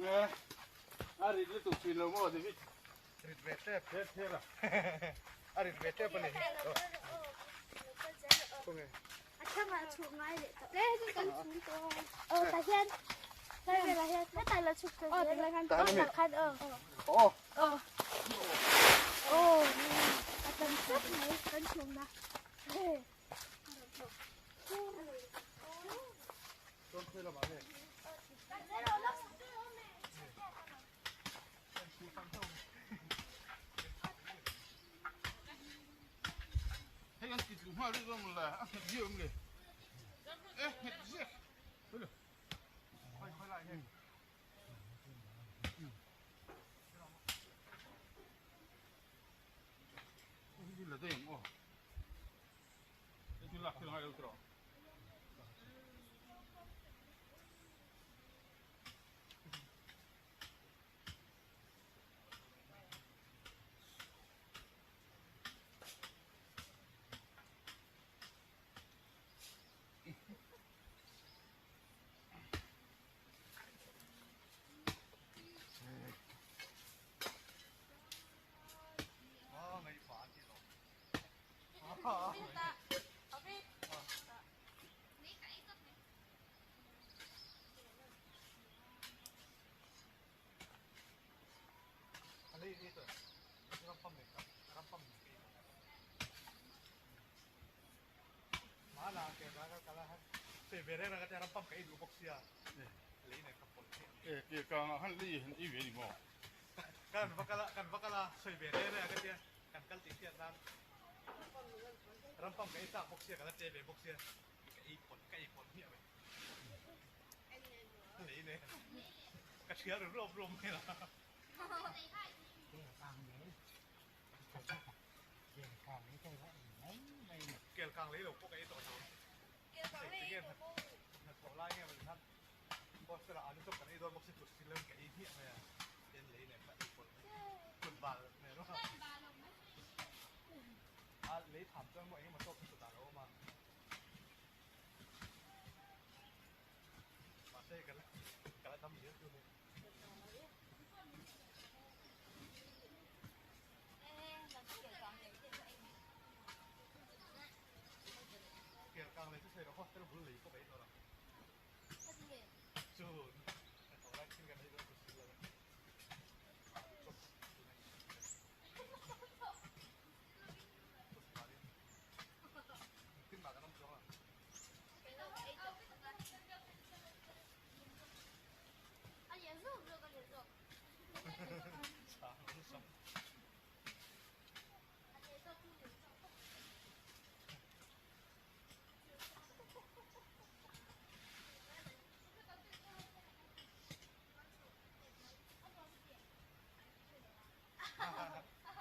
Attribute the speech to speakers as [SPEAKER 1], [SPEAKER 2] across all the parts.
[SPEAKER 1] A rit lutuk thin lo maw David?
[SPEAKER 2] Rit ve tep.
[SPEAKER 1] Ther ther a.
[SPEAKER 2] A rit ve tep a ni. Khawnge.
[SPEAKER 3] A thangah chhuk ngai leh tawh. Le hei kan chhung tawh. Aw tah hian. Lai velah hian hetah la chhuk tawh zel. Aw
[SPEAKER 2] Tah hian
[SPEAKER 3] tah khan aw.
[SPEAKER 2] Aw.
[SPEAKER 3] Aw. Aw. A tam tlat mai kan chhungna.
[SPEAKER 2] Chuan khawi lamah nge?
[SPEAKER 1] Hei an ti tlu nghal rih dawn maw le, a nghet viau em le? E nghet ziak.
[SPEAKER 2] Khawi khawi lai nge?
[SPEAKER 1] Hei la daih ang aw. Hei chu lak thil a ngai lo tawh. E ke kang han li han i ve ni maw?
[SPEAKER 2] Kan va kal a, kan va kal a, sawi ve reng reng a ka tia, kan kal tih hriat nan rampam ka ei chak bawk sia, ka la che ve bawk sia, ka ei pawlh, ka ei pawlh hmiah mai. Lei nen ka thial ru ruam ruam mai la. Kel kang lei lo pawh ka ei tawh lo. Hnathawh lai nge mawni khan hostel ah alu chawp kan ei dawn bawk si tur si lo in ka ei hmiah mai a, ken lei nen ka ei pawlh mai. Kut bal nen rawh a lei tham chuan maw engemaw tawk hi chutah a lo awm a. Mahse ka la ka la dam zel chu ni. Kel kang lei chu sawi rawh hostel bul lei pawh ka ei tawh lo. Chu hnathawh lai thil kan ei dawn chu si lo e. Chawp Tin mah kan awm chuang a.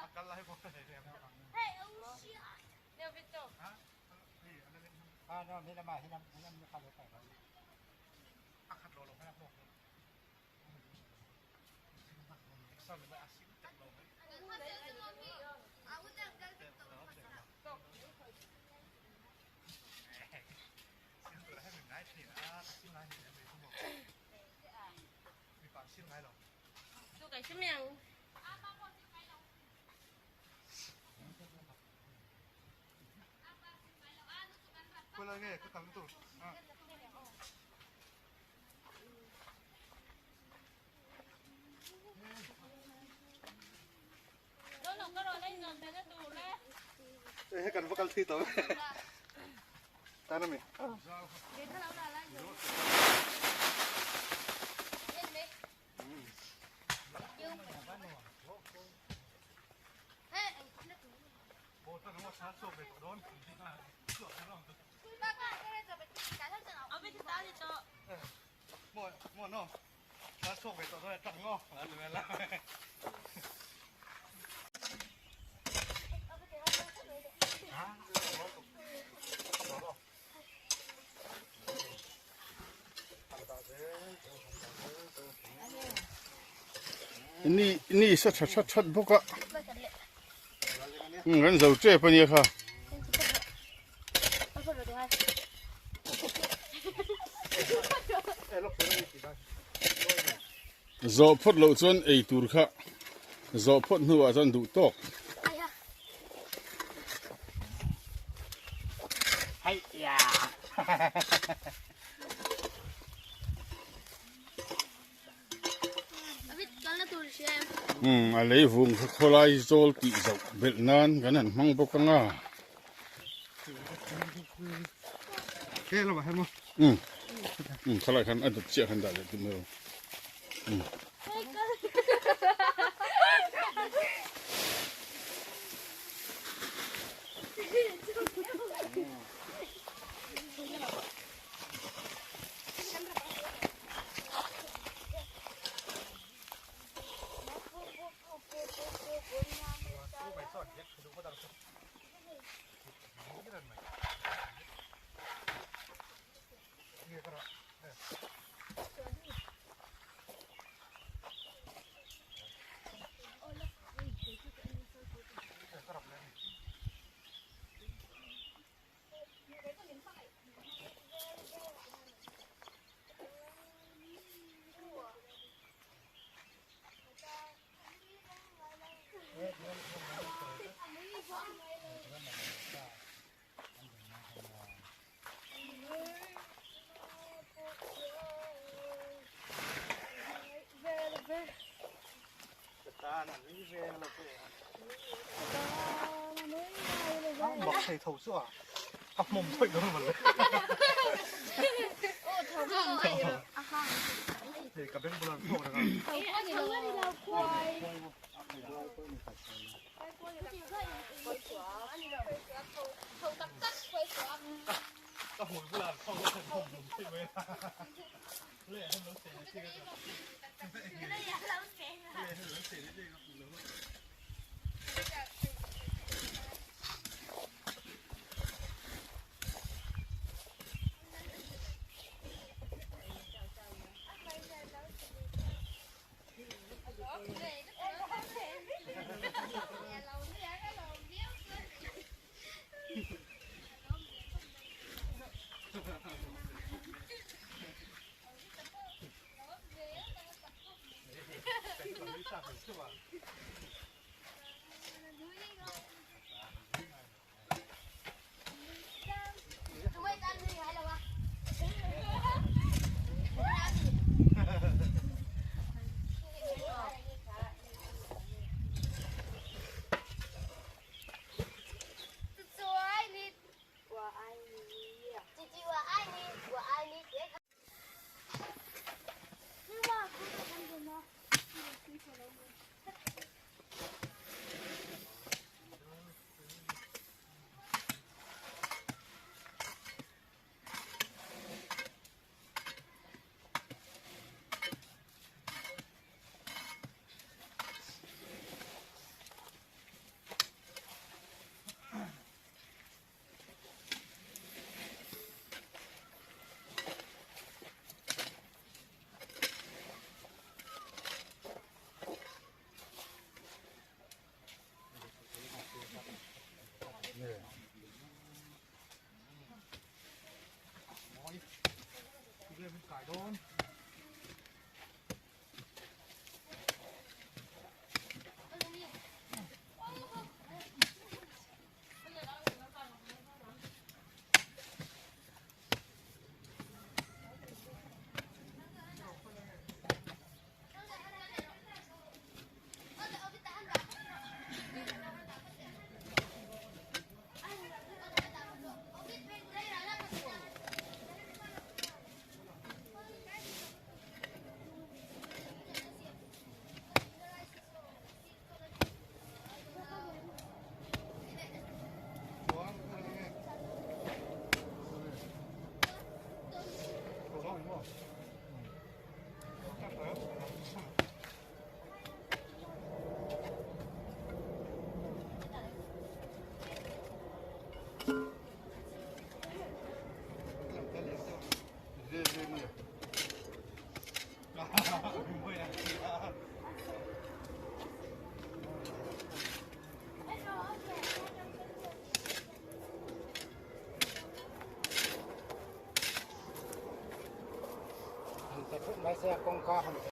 [SPEAKER 2] A kal lai pawh ka nei em. A khat lo lo khan a hlawk lo. Hei kan va kal thui tawh tan ami.
[SPEAKER 1] Ni ni sa tha that that bawk a kan zo tep ania kha. Zawh phawt loh chuan ei tur kha zawh phawt hnuah chuan duh tawk. Umm a lei vung kha khawlai zawl tih zauh belh nan kan han hmang bawk ang a. Umm umm khalai khan a dawt chiah khan dah leh tum emaw umm.
[SPEAKER 2] Bak thei tho chu a a hmawm thawih dawn mawle. Hei ka beng bulah an thawk reng a. Ka hmui bulah an thawk reng a hmawm hlum thei mai a.